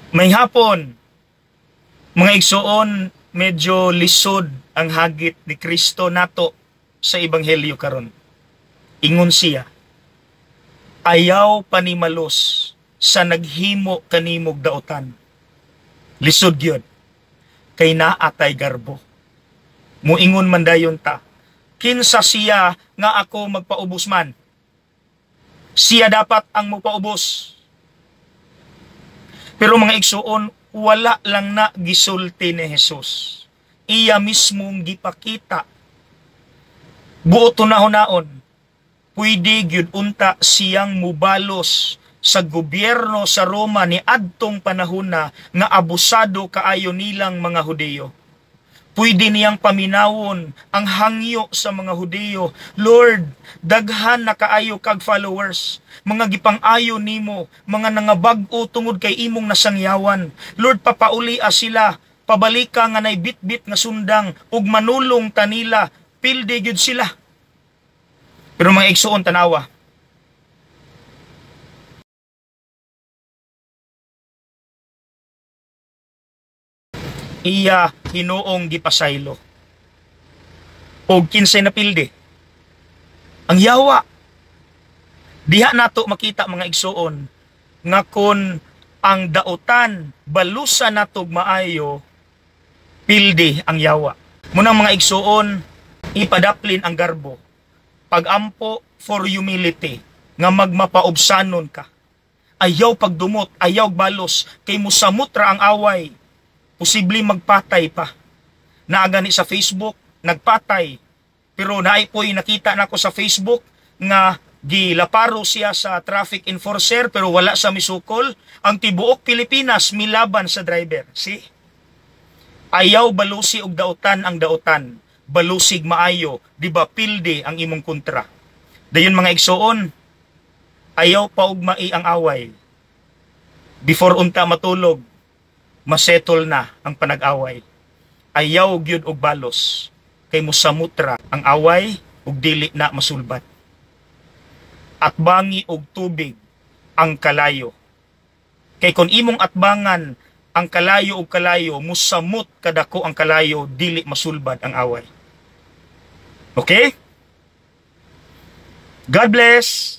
May hapon, mga igsoon, medyo lisod ang hagit ni Kristo nato sa Ebanghelyo karon. Ingon siya, ayaw panimalos sa naghimo kanimog daotan. Lisod yun, kay naatay garbo. Muingon man dayon ta, kinsa siya nga ako magpaubos man? Siya dapat ang mupaubos. Pero mga igsoon, wala lang na gisulti ni Jesus. Iya mismong gipakita. Buot hunahunaon, pwede gyud unta siyang mubalos sa gobyerno sa Roma ni adtong panahona nga abusado kaayo nilang mga Hudiyo. Pwede niyang paminawon ang hangyo sa mga Hudiyo. Lord, daghan na kaayo kag followers, mga gipang-ayo nimo, mga nangabag-o tungod kay imong nasangyawan. Lord, papauli sila, pabalika nga nay bitbit nga sundang ug manulong tanila, pildi gyud sila. Pero mga igsoon, tanawa. Iya hinuong gipasaylo. Og kinsay napildi? Ang yawa. Diha nato makita mga igsoon nga kon ang daotan balusa natog maayo, pildi ang yawa. Munang mga igsoon, ipadaplin ang garbo. Pagampo for humility nga magmapaubsanon ka. Ayaw pagdumot, ayaw balos kay musamot ra ang away. Posible magpatay pa. Naagani sa Facebook, nagpatay. Pero naay po'y nakita nako sa Facebook nga gilaparo siya sa traffic enforcer pero wala sa misukol. Ang tibuok Pilipinas milaban sa driver. See? Ayaw balusi og daotan ang daotan. Balusig maayo, di ba pildi ang imong kontra. Dayon mga igsoon, ayaw paugmai ang away. Before unta matulog, masettle na ang panag-away. Ayaw gyud og balos kay musamutra ang away ug dili na masulbat. Atbangi og tubig ang kalayo. Kay kon imong atbangan ang kalayo og kalayo, musamot kadako ang kalayo, dili masulbad ang away. Okay? God bless.